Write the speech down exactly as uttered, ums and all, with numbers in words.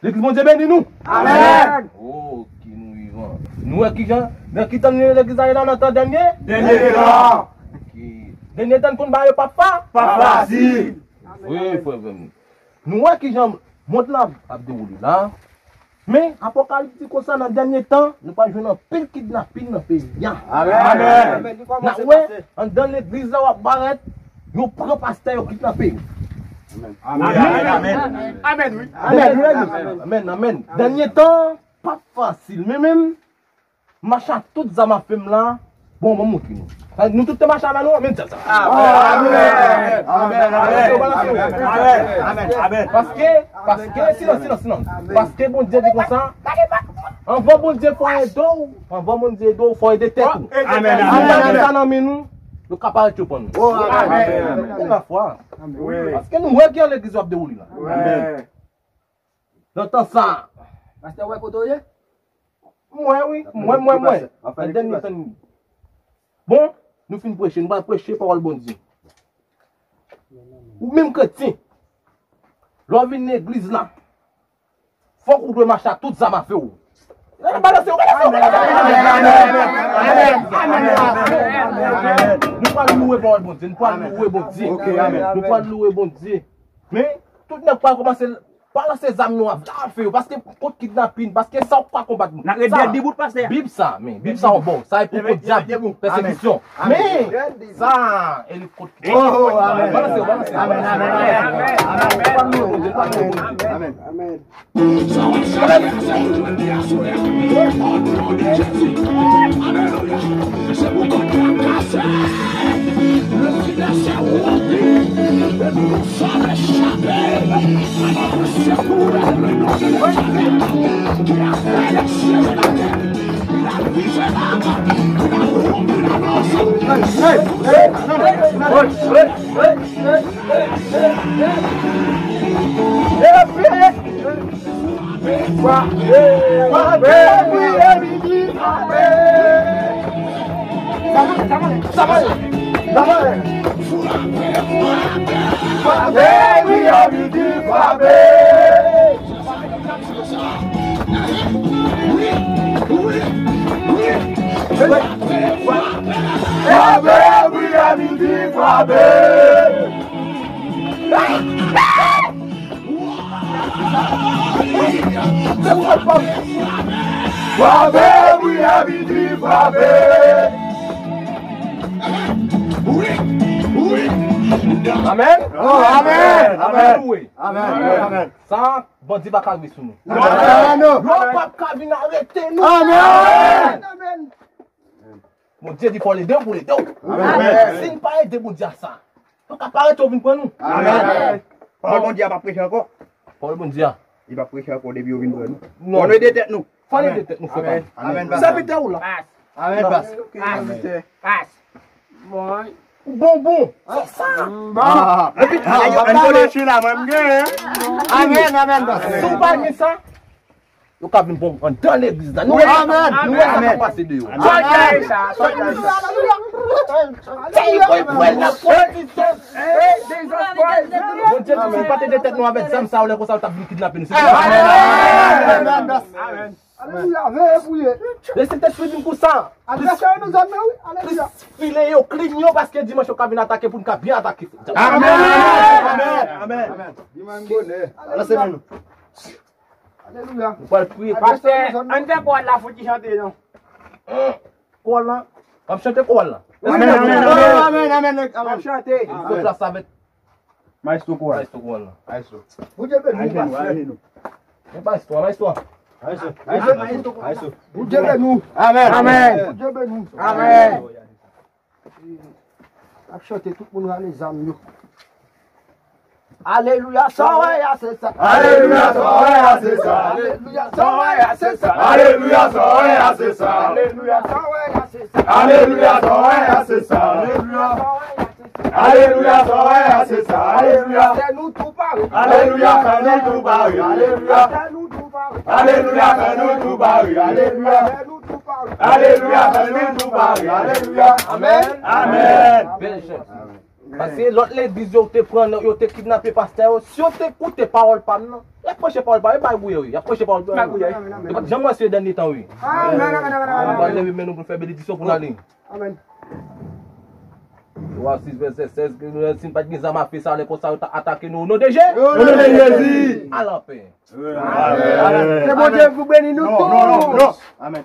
Legliz Bondye beni nou. Amèn. Oh, ki nou vivan. Nou wè kijan, nan ki tan legliz la ye la, nan tan dènye? Dènye tan. Ok. Dènye tan konn ba yo papa? Pa fasil. Wi, frè m. Nou wè kijan mond lan ap dewoule la. Men, Apokalips di konsa, nan dènye tan, nou pral jwenn anpil kidnapin nan peyi a. Amèn. N ap wè, anndan legliz la w ap parèt, yo pran pastè yo kidnape yo. Amèn. Amèn. Amèn. Amèn, wi. Amèn, wi. Amèn, amèn. Dènye tan p ap fasil. Men menm, mache ak tout zam a fe m la, bon, mwen montre nou. Nou tout te mache avè nou, men djab sa. Amèn. Amèn. Amèn. Amèn. Amèn. Paske, paske, silans, silans, silans. Paske Bondye di konsa, anvan Bondye fè ede w, anvan Bondye ede w, fò ede tèt ou. Amèn. Si w pa gen sa nan men nou, yo ka parèt yo pran nou. Amèn. Gen lafwa. Paske nou wè ki an legliz w ap dewoule la. Amèn. Nan tan sa a. Pastè, w wè kote w ye? M wè, wi. M wè, m wè, m wè. An dènye tan. Bon, nou fin preche, nou pral preche pawòl Bondye. Ou menm kretyen, lè w vin nan legliz la, fòk ou dwe mache ak tout zam a fe w. Balanse yo, balanse yo, balanse yo. Amèn. Amèn. Nou pral louwe pawòl Bondye, nou pral louwe Bondye. Ok, amèn. Nou pral louwe Bondye. Men, tout nèg pral kòmanse balanse zam yo a, a fe yo, paske kont kidnapin, paske sa w pa konbat moun. N ap ret debout, pastè. Bib sa, men, Bib sa w bon. Sa e pou kont dyab, pèsekisyon. Men, sa, e li kont Oh, amèn. Balanse yo, balanse yo. Amèn, amèn, amèn. Amèn. Amèn. Amèn. Amèn. Amèn. Frape, wi, a midi, frape. Frape, wi, a midi, frape. Amèn. Oh, amèn. Amèn. Amèn. Amèn. Sa, bandi pa ka rive sou nou. Amèn. Yo p ap ka vin arete nou. Amèn. Amèn. Bondye di fò l ede w pou l ede w. Amèn. Si n pa ede Bondye a sa, yo ka parèt yo vin pran nou. Amèn. Pawòl Bondye a p ap preche ankò. Pawòl Bondye a. Li p ap preche ankò depi yo vin pran nou. Non. Fò n ede tèt nou. Fò n ede tèt nou, frè pa m. Amèn. Sèvitè w la. Amèn, pas. Pas. Pas. Bon, bon. Se sa. Epi, ah, ann kole china, mwen, m genyen. Amèn, amèn, pas. Si w pa gen sa, yo ka vin pran w anndan legliz la. Nou wè, amèn, nou wè sa k ap pase deyò. Amèn. Tèl boy pral nan pwòt. Bondye di, si n pa t ede tèt nou avèk zam sa yo, lè konsa, yo t ap vin kidnape nou. Se sa. Amèn. Amèn. Alelouya, veye priye. Lè Sentespri vin konsa. Adrese yo nou zòn nan, wi. Alelouya. Plis file yo, klin yo, paske dimanch yo ka vin atake pou n ka byen atake. Amèn. Amèn. Amèn. Dimanch bonè. Alelouya. Alelouya. Nou pral priye. Pastè, ann fè kowal la fouti chante, non? Kowal la? W ap chante kowal la? Amèn, amèn, amèn. Amèn, amèn, amèn. W ap chante. Fè plas avèk Maestro kowal. Maestro kowal la. Maestro. Bondye beni nou, pastè. Men maestro, maestro. Maestro. Maestro. Bondye beni nou. Amèn. Amèn. Bondye beni nou. Amèn. N ap chante, tout moun rale zam yo. Alelouya, sa w wè a, se sa. Alelouya, sa w wè a, se sa. Alelouya, sa w wè a, se sa. Alelouya, sa w wè a, se sa. Alelouya, sa w wè a, se sa. Alelouya, sa w wè a, se sa. Alelouya. Alelouya, sa w wè a, se sa. Alelouya. Fè nou tou pare. Alelouya, fè nou tou pare. Alelouya. Fè nou tou pare. Alelouya, fè nou tou pare. Alelouya. Fè nou tou pare. Alelouya, fè nou tou pare. Alelouya. Amèn. Amèn. Bèl chant. Paske lòt legliz yo te pran, yo te kidnape pastè yo. Si yo te koute pawòl pa m nan, y ap preche pawòl pa m, e bay bouye wi. Y ap preche pawòl pa m. Yo pa t janm wè se dènye tan wi. Nou pral leve men nou pou n fè benediksyon pou n ale. Twa, sis vèsè sèz, ke nou, si n pa t gen zam afe sa, lè konsa yo ta atake nou, o non de Jezi. O non de Jezi. Al anpè. Ke Bondye pou beni nou tou. Non, non, non, non. Amèn.